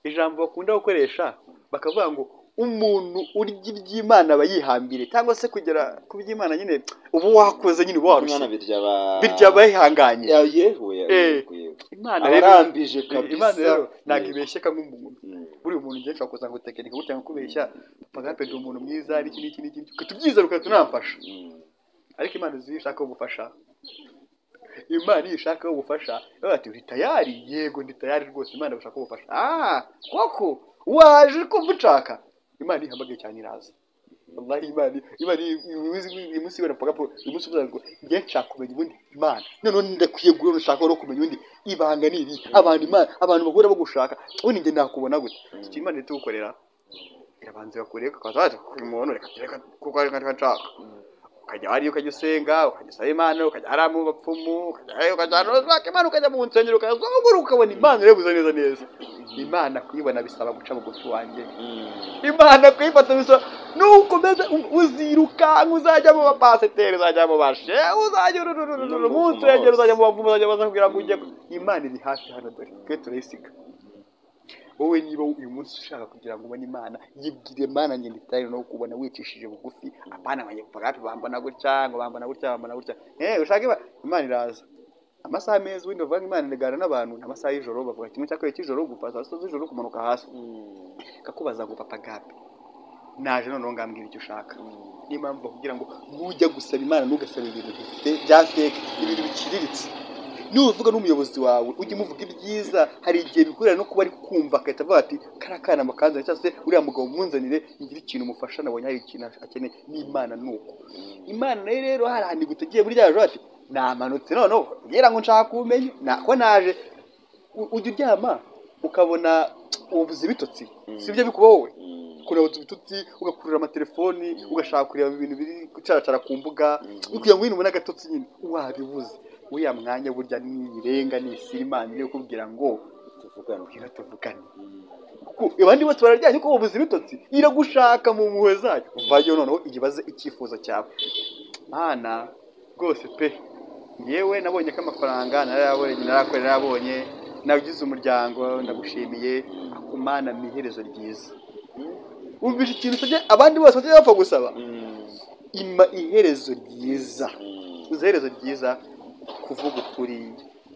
Ijambo bakunda gukoresha bakavuga ngo umuntu urya iby'Imana aba yihambire, cyangwa se kugera ku by'Imana nyine uba wakoze nyine uba warushye. Imana birya aba Birya aba yihanganye. Ya, yewe. Yego. Imana rero abarambije kabisa. Imana rero ntabwo ibeshyeka nk'umuntu. Buriya umuntu ngiye nshobora kuza ngo tekinika gutya ngo kubeshya, papa Gape ndi umuntu mwiza n'iki n'iki n'iki, tubyizera ukahita unamfasha. Ariko Imana izi iyo ishaka ubufasha, Imana iyo ishaka ubufasha ivuga ati uri tayari? Yego, ndi tayari rwose. Imana gushaka ubufasha, ah koko waje kumva ushaka. Imana ihamagaye cyane iraza. Wallahi Imana uyu munsi wera paka uyu munsi uvuga ngo njye nshaka kumenya ubundi Imana, noneho ndakwiye guhora ushaka no kumenya ubundi ibanga ni iri abantu Imana abantu bahora bagushaka, ubundi njye nakubona gute? Icyo Imana iri tugukorera, irabanza igakureka ukaza uyu muntu, reka reka kuko reka reka nshaka, ukajya hariya ukajya usenga, ukajya usaba Imana, ukajya hariya mu bapfumu, ukajya hariya ukajya ahantu ushaka Imana, ukajya mu nsengero ukazunguruka ukabona Imana irabuze neza neza. Imana kuyibona bisaba guca bugufi wanjye. Imana kuyifata bisaba nukomeza uzirukanka, uzajya mu bapasiteri, uzajya mu bashe, uzajya mu nsengero, uzajya mu bapfumu, uzajya baza kugira ngo ujye. Imana iri hafi hano, dore twe turayisiga. Wowe niba uyu munsi ushaka kugira ngo ubone Imana, yibwire Imana njye ndi tayari no kubona wicishije bugufi, apana ngo njye bambona gutya, ngo bambona gutya, bambona gutya. Ushaka Imana iraza amasaha meza. Ubundi bavuga ngo Imana iragana n'abantu ni amasaha y'ijoro, bavuga 1/2 cy'ijoro gupfa saa sita z'ijoro kumanuka hasi, kakubaza ngo papa Gape naje noneho ngambwira icyo ushaka. Niyo mpamvu bakubwira ngo nujya gusaba Imana ntugasabe ibintu bifite bya fake, ibintu biciriritse. Nuvuga n'umuyobozi wawe ujye umuvuga ibyiza, hari igihe bikurira no kuba ari kumva agahita avuga ati kariya kana mukanzanire, cyangwa se uriya mugabo munzanire ngire ikintu umufasha, nabonye hari ikintu akeneye. N'Imana ni uko. Imana nayo rero hari ahantu igutegeye muri rya joro ati namanutse noneho ngira ngo nshaka kumenya nako naje. Ujya uryama ukabona ubuze ibitotsi, sibyo bikubaho wowe? Kureba ibitotsi, ugakurura amatelefoni, ugashaka kureba ibintu biri gucaracara ku mbuga kugira ngo ubone agatotsi nyine wabibuze. Uriya mwanya burya nirenga nisira Imana iri kukubwira ngo tuvugane, ngwino tuvugane, kuko abandi bose bararyamye kuko ubuze ibitotsi, iragushaka mu mpuhwe zayo. Uvayo noneho ibaze icyifuzo cyawe. Mana rwose pe, yewe nabonye ko amafaranga narayabonye, narakorera narayabonye, nagize umuryango, ndagushimiye, ariko Mana ni iherezo ryiza. Wumvise ikintu usabye abandi bose batajya bapfa gusaba? Ima iherezo ryiza. Uzi iherezo ryiza? Kuvuga ukuri,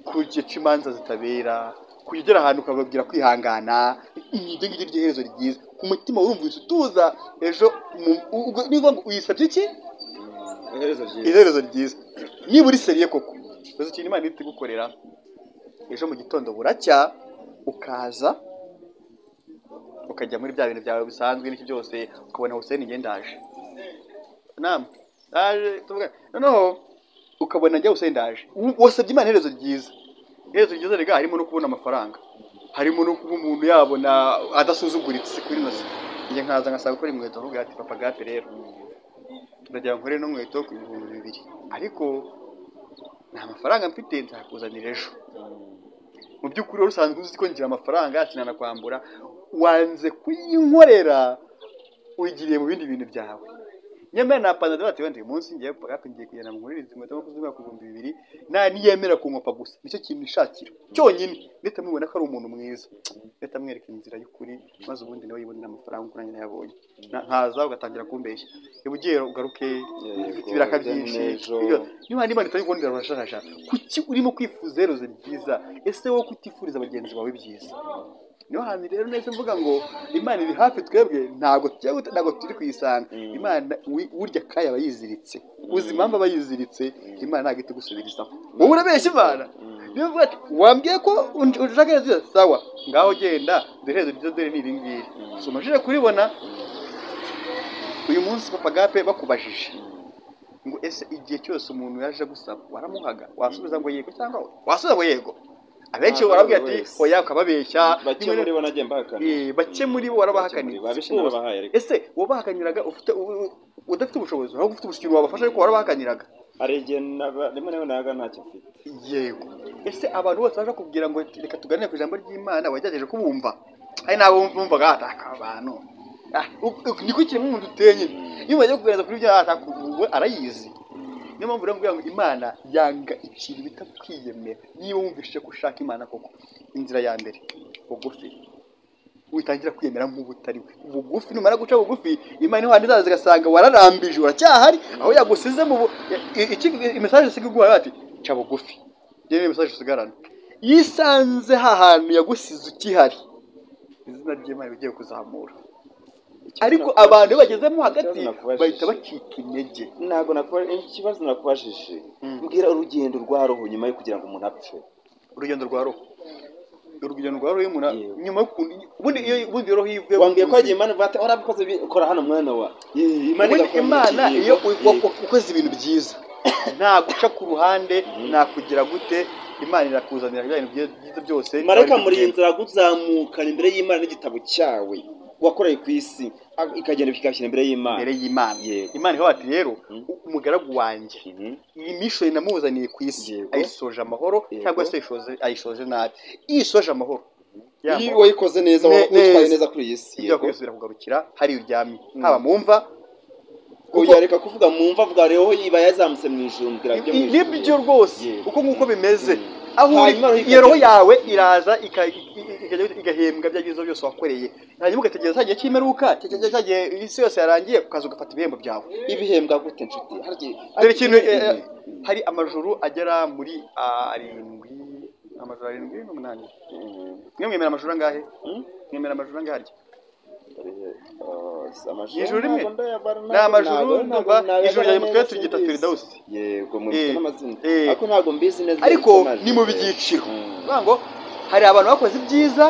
kugica imanza zitabera, kugera ahantu ukababwira kwihangana, ibyo ngibyo ryo iherezo ryiza. Ku mutima urumva utuza ejo niba ngo uyisabye iki? Iherezo ryiza. Iherezo ryiza. Niba uri sérieux koko, uzi ikintu Imana ihita igukorera? Ejo mu gitondo buracya ukaza ukajya muri bya bintu byawe bisanzwe n'iki byose, ukabona Hussein njye ndaje, nama ndaje tuvuga, noneho ukabona njye Hussein ndaje. Wasabye Imana iherezo ryiza. Iherezo ryiza rega harimo no kubona amafaranga, harimo no kuba umuntu yabona adasuzuguritse kuri ino si. Njye nkaza ngasaba gukora inkweto, nkuvuga ati papa Gape rero ndagira ngo nkore ino nkweto ku 2000, ariko nta mafaranga mfite, nzakuzanira ejo. Mu by'ukuri wari usanzwe uzi ko ngira amafaranga sinanakwambura, wanze kuyinkorera, wigiriye mu bindi bintu byawe. Nyamara napanze bati wenda uyu munsi ngiye papa Gape ngiye kugenda mu izi nkweto no kuzigura ku 2000, nta niyemera kunkopa gusa, nicyo kintu nishakira cyonyine, ndetse mubona ko ari umuntu mwiza, ndetse amwereka inzira y'ukuri, maze ubundi nawe yibonera amafaranga uko nanjye nayabonye. Nkaza ugatangira kumbeshya, uba ugiye ugaruke ufite ibiraka byinshi. Niba Imana itari urashaje, kuki urimo kwifuza iherezo ryiza? Ese wowe kutifuriza bagenzi bawe ibyiza? Niyo hantu rero nahise mvuga ngo Imana iri hafi, twebwe ntabwo tugiye ntabwo turi kuyisanga. Imana burya kaya aba yiziritse. Uzi impamvu aba yiziritse? Imana ntabwo ihita igusubirizaho, wowe urabeshya Imana. Niyo mvuga ati wambwiye ko ushaka iherezo ryiza, sawa ngaho genda, dore iherezo ryiza dore ni iri ngiri. So umajije kuribona uyu munsi papa Gape bakubajije ngo ese igihe cyose umuntu yaje gusaba waramuhaga, wasubiza ngo yego cyangwa wasubiza ngo yego? Abenshi barabwira ati oya, ukababeshya. Bake muri bo nagiye mbahakana. Bake muri bo warabahakaniye. Babishe narabahaye ariko. Ese wabahakaniraga ufite udafite ubushobozi, ahubwo ufite ubushobozi wabafasha, ariko warabahakaniraga? Hari igihe rimwe na rimwe nabaga ntacyo mfite. Yego. Ese abantu bose baje kubwira ngo reka tuganire ku ijambo ry'Imana, wagerageje kubumva? Hari n'abo bumvaga ataka abantu. Niko kiremwa umuntu uteye nyine. Iyo bagiye kuganira kuri byo ataka we arayizi. Niyo mpamvu rero mvuga ngo Imana yanga ikintu bita kwiyemera. Niba wumvise ko ushaka Imana koko, inzira ya mbere Bugufi, witangira kwiyemera nk'ubutari we. Bugufi, numara guca bugufi, Imana niho hantu izaza igasanga wararambije, uracyahari aho yagusize mu message isiga iguha ati ca bugufi. Iyo ni message usigarana. Yisanze hahantu yagusize ukihari, izina ry'Imana rigiye kuzamura. Ariko abantu iyo bagezemo hagati bahita bacika intege. Ntabwo ikibazo nakubajije, mbwira urugendo rwa roho nyuma yo kugira ngo umuntu apfe. Urugendo rwa roho, urugendo rwa roho y'umuntu nyuma yo ubundi roho ivuye, wambwiye ko yagiye Imana bate warabikoze, kora hano mwana wa Imana. Iyo ukoze ibintu byiza nta guca ku ruhande, nta kugira gute, Imana irakuzanira ibintu byiza byose. Marayika murinzi araguzamukana imbere y'Imana n'igitabo cyawe wakoreye ku isi, ikagenda ikashyira imbere y'Imana. Imbere y'Imana. Imana iho ati rero umugaragu wanjye iyi mission namuzaniye ku isi ayisoje amahoro, cyangwa se ayishoje nabi. Isoje amahoro, iyo wayikoze neza, utwaye neza kuri iyi si, ibyo yakwisubira kugarukira hari uryamye, haba mumva uyareka kuvuga mumva avuga rero yiba yazamutse mu ijuru, mbwira byo mu ijuru nibyo rwose uko nguko bimeze. Aho iyo roho yawe iraza igahembwa bya byiza byose wakoreye, hanyuma ugategereza cya gihe cy'imperuka, cya gihe isi yose yarangiye, ukaza ugafata ibihembo byawe. Ibihembwa gute nshuti? Dore ikintu, hari amajuru agera muri 7, amajuru 7 n'8. Mwe mwemera amajuru angahe? Mwemera amajuru angahe harya? Ijuru rimwe ni amajuru, ndumva ijuru rya mutwe turyita Firdausi. Yego, mufite n'amazina, ariko ntabwo mbizi neza. Ariko ni mu byiciro, ngo hari abantu bakoze ibyiza,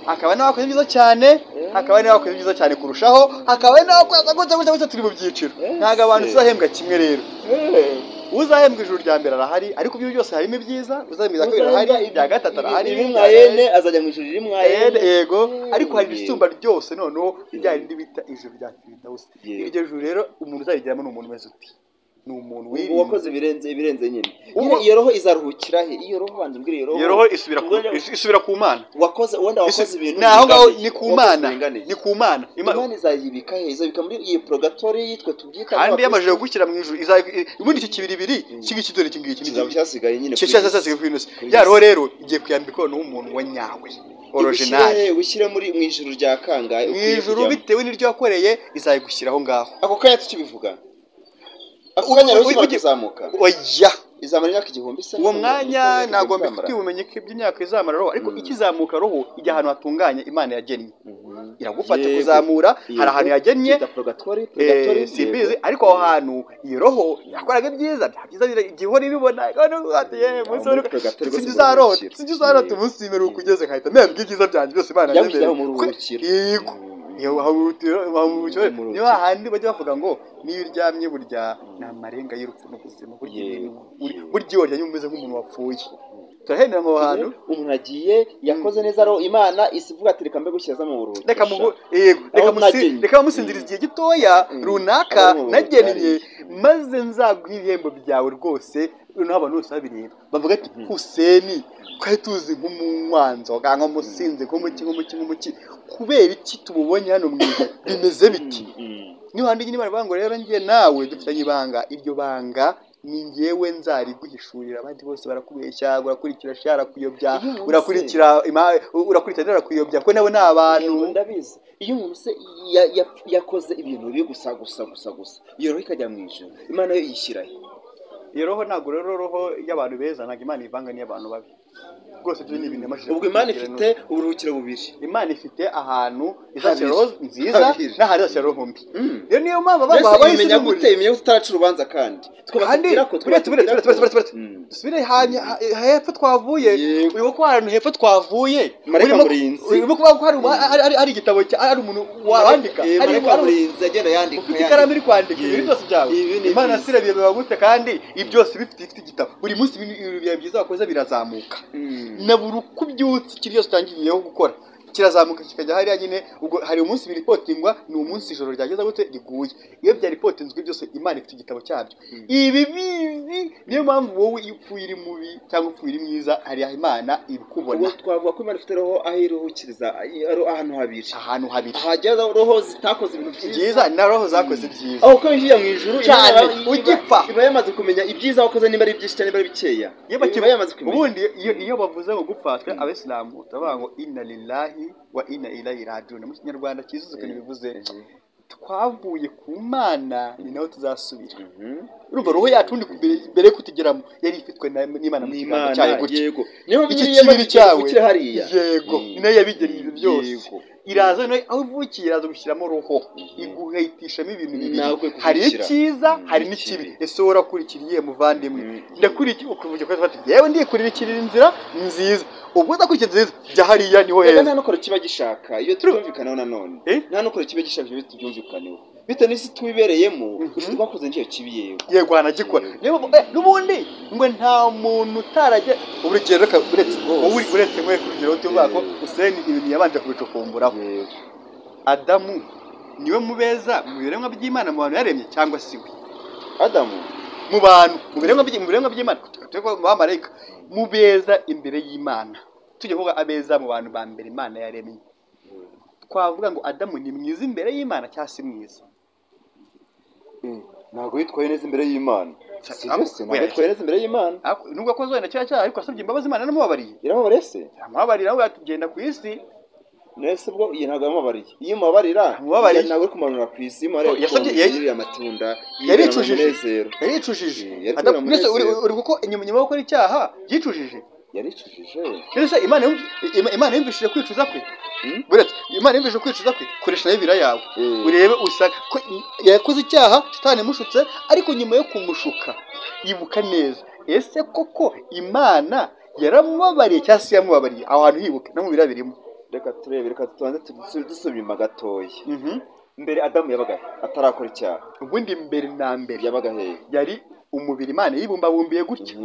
hakaba n'abakoze ibyiza cyane, hakaba n'abakoze ibyiza cyane kurushaho, hakaba n'abakoze gutya gutya, turi mu byiciro. Ntabwo abantu tuzahembwa kimwe rero. Uzahembwa ijuru rya mbere arahari, ariko ibyo byose harimo ibyiza. Uzahembwa irya kabiri arahari, irya gatatu arahari, rimwe azajya mu ijuru rimwe. Yego, ariko hari isumba ryose noneho rya rindi bita ijuru rya Firdausi. Iryo juru rero umuntu uzarigeramo ni umuntu umeze uti ni umuntu wirinze, wakoze ibirenze nyine. Iyo roho izaruhukira he? Iyo roho banza umbwire, iyo roho isubira ku Mana. Wakoze wenda wakoze ibintu naho ngaho ni ku Mana, ni ku Mana. Imana izayibika he? Izabika muri iyi purgatori yitwa tubyita, kandi yamajije gushyira mu ijuru. Ubundi icyo kibiribiri kingiki dore kingiki kizaba cyasigaye nyine, cyasigaye ku ino si. Ya roho rero igiye kuyambika noneho umuntu wa nyawe original, ushyire muri mu ijuru rya kangahe? Mu ijuru bitewe n'iryo wakoreye izayigushyiraho ngaho. Ako kanya tukibivuga, ako kanya rero kuzamuka. Oya, izamara imyaka 1000 se? Uwo mwanya ntabwo mbifitiye ubumenyi bw'imyaka izamara roho, ariko ikizamuka roho ijya ahantu hatunganye Imana yagennye. Iragufata kuzamura, hari ahantu yagennye, simbizi, ariko aho hantu iyo roho yakoraga ibyiza, bya byiza igihe uhora ibibona, sinjye uzarota umunsi w'imperuka ugeze nkahita mpembwa ibyiza byanjye byose Imana yanyemereye. Yego, niyo hahandi bajya bavuga ngo niyo uryamye burya ni amarenga y'urupfu n'ubuzima. Burya iyo waryamye umeze nk'umuntu wapfuye. Turahembera mu hantu umuntu agiye yakoze neza roho Imana isivuga ati reka mbe gushyiraza mu buruhukiro, reka bamusinziriza igihe gitoya runaka nagennye, maze nzaguha ibihembo byawe rwose. Noneho abantu bose babireba bavuga ati Huseni twari tuzi nk'umunywanzoga, nk'umusinzi, nk'umuki nk'umuki nk'umuki, kubera iki tumubonye hano mu ijuru bimeze biti? Niho handi nyine baravuga ngo rero njye nawe dufitanye ibanga, iryo banga ni njyewe nzariguhishurira. Abandi bose barakubeshya, urakurikira shara kuyobya, urakurikira urakurikira kuyobya, ko nabo ni abantu. Ndabizi, iyo umuntu se yakoze ibintu bibi gusa gusa gusa gusa, iyo roho ikajya mu ijuru, Imana yo iyishyirahe? Iyo roho ntabwo rero roho y'abantu beza ntabwo Imana ivanga n'iy'abantu babi rwose. Ibyo ni ibintu yamajije. Ubwo Imana ifite uburuhukiro bubiri. Imana ifite ahantu izashyira roho nziza n'ahantu izashyira roho mbi. Rero niyo mpamvu abantu habaye isi n'umuriro. Imenya gute utaraca urubanza? Kandi dusubire hepfo twavuye. Uribuka ko ahantu hepfo twavuye, uribuka ko hari igitabo, hari umuntu wandika, ufite ikaramu iri kwandika ibintu byose byawe. Imana sirabiye biba gute? Kandi ibi byose bifite igitabo. Buri munsi ibintu byawe byiza wakoze birazamuka, na buri uko ubyutse ikintu cyose utangiriyeho gukora Kirazamuka kikajya hariya nyine. Ubwo hari umunsi biripotingwa, ni umunsi ijoro ryageza gute riguye. Iyo byaripotinzwe byose, Imana ifite igitabo cyabyo, ibi bizi. Niyo mpamvu wowe iyo upfuye uri mubi cyangwa upfuye uri mwiza, hari aho Imana ibikubona. Ubwo twavuga ko Imana ifite roho aho iruhukiriza ari ahantu habiri. Ahantu habiri. Ahajya roho zitakoze ibintu byiza byiza na roho zakoze ibyiza. Aho ko winjiye mu ijuru Cyane, Imana ugipfa. Iba yamaze kumenya ibyiza wakoze, niba ari byinshi cyangwa niba ari bikeya. Iyo Iba yamaze kumenya. Ubundi iyo bavuze ngo gupfa, twe abayisilamu turavuga ngo inna lillahi wa inna ilayhi rajiun. Mu Kinyarwanda cyiza ukuntu bivuze, twavuye ku Mana, ni naho tuzasubira. Urumva roho yacu ubundi mbere yo kutugeramo yari ifitwe n'Imana mu kiganza N'Imana cyayo gutya. Yego, niyo Iki mpamvu kibiri cyawe kiri hariya. Yego, ni nayo yabigennye ibyo byose. Iraza nayo aho uvukiye, iraza gushyiramo roho, iguhitishamo ibintu bibiri. Nawe ukwiye Hari kukurikira. icyiza, hari n'ikibi. n'ikibi. Ese wowe urakurikiriye, muvandimwe? Ndakurikiye, ukuvuga ko ati yewe ndikurikirira inzira nziza. Ubwo udakurikira nziza, jya hariya niho Reka heza. nta nukora kiba gishaka iyo tubyumvikanaho nanone. Eh? Nta nukora kiba gishaka iyo tubyumvikaneho bitewe n'isi tubibereyemo. Gusa twakoze nicyo kibi, yewe. Yego, wanagikora. Niyo mpamvu, n'ubundi ngo nta muntu utarajya urugero, reka uretse Rwose. wowe, uretse nkwe urugero tuvuga ko Hussein ibintu yabanje kubicukumburaho. Adamu niwe mubeza mu biremwa by'Imana, mu bantu yaremye, cyangwa si we? Adamu? Mu bantu, mu biremwa by'Imana, turi kuvuga mu bamarayika, mu beza imbere y'Imana, tujya kuvuga abeza mu bantu ba mbere Imana yaremye, twavuga ngo Adamu ni mwiza imbere y'Imana cyangwa si mwiza? Ntabwo yitwaye neza imbere y'Imana, si byo se? Ntabwo Oya. yitwaye neza imbere y'Imana. Ariko nubwo akoze wenda kiriya cyaha, ariko asabye imbabazi Imana yaramubabariye. Iramubabariye se? Amubabarira, we atugenda ku isi. Nese ubwo iyi ntabwo yamubabariye. Iyo umubabarira, Amubabariye. ntabwo uri kumanura ku isi. Iyo umubabarira, Yasabye- yirira amatunda, yibera mu Yaricujije. munezero. Yaricujije. Yari Adamu kubera mbese umunezero. uri kuko nyuma yo gukora icyaha yicujije. Yaricujije. Mbese Imana yumvishije kwicuza kwe? Buretse, Imana yumvishije kwicuza kwe? Koresha Bibiliya yawe, urebe usanga ko yakoze icyaha, Shitani imushutse, ariko nyuma yo kumushuka, ibuka neza, ese koko Imana yaramubabariye cyangwa se yamubabariye? Aho hantu hibuke, no mu biriya birimo. Reka turebe, reka tubanze dusubire inyuma gatoya. Mbere Adamu yabaga he atarakora icyaha? Ubundi mbere na mbere Yabaga hehe? yari umubiri Imana yibumbabumbiye gutya.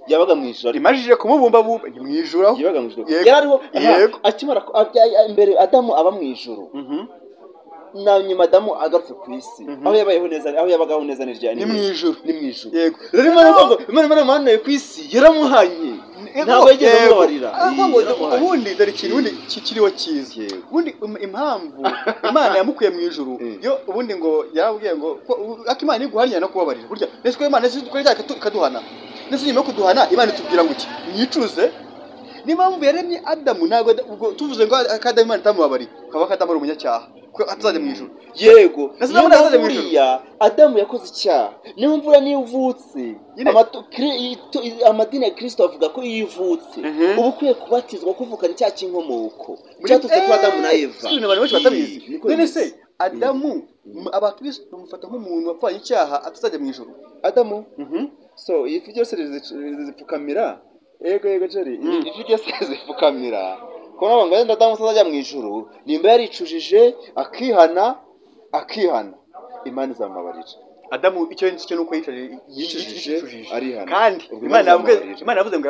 Yabaga mu ijuru ariko. Imajije kumubumbabumba, ni mu ijuru aho. Yabaga mu ijuru. Yego. Yari ariho aha, Yego. akimara mbere Adamu aba mu ijuru na nyuma Adamu agarutse ku isi, aho yabayeho neza, aho yabagaho neza ni ryari? Ni mu ijuru. Ni mu ijuru. Yego. Rero Imana ivuga ngo Imana imuhanuye ku isi, yaramuhanye, ntabwo yigeze amubabarira. Ahubwo ngo Yaramuhanye. Ubundi dore ikintu ubundi kikiriho cyiza. Ubundi impamvu Imana yamukuye mu ijuru, yo ubundi ngo yarabwiye ngo ariko Imana iguhanye no kubabarira burya. Ndetse ko Imana dukora icyaha ikaduhana, ndetse nyuma yo kuduhana Imana itubwira ngo iki? Mwicuze. Niyo mpamvu yaremye Adamu. Ntabwo ubwo tuvuze ngo ko Adamu Imana itamubabariye, ukaba ko Adamu ari umunyacyaha, ko atazajya mu ijuru. Yego. Ndetse Niyo n'abandi mpamvu bazajya mu ijuru. buriya Adamu yakoze icyaha, niyo mvura niyo uvutse, Nyine. amadini ya Kirisito avuga ko iyo uvutse uba ukwiye kubatizwa, kuvukana icyaha cy'inkomoko cyaturutse kuri Adamu na Eva. Si ibintu abantu benshi batabizi. Ii, niko None bimeze. se Adamu, abakristo bamufata nk'umuntu wapfanye icyaha atazajya mu ijuru? Adamu, so ifi ryose rizipfukamira. Yego, yego, Jerry. Ifi ryose rizipfukamira ko nabo ngo wenda Adamu atazajya mu ijuru, nimba yaricujije akihana, Imana izamubabarira. Adamu icyo nzi cyo nuko Yicujije, yicujije arihana. kandi Ubwo Imana Imana yavuze izamubabarira. Imana yavuze ngo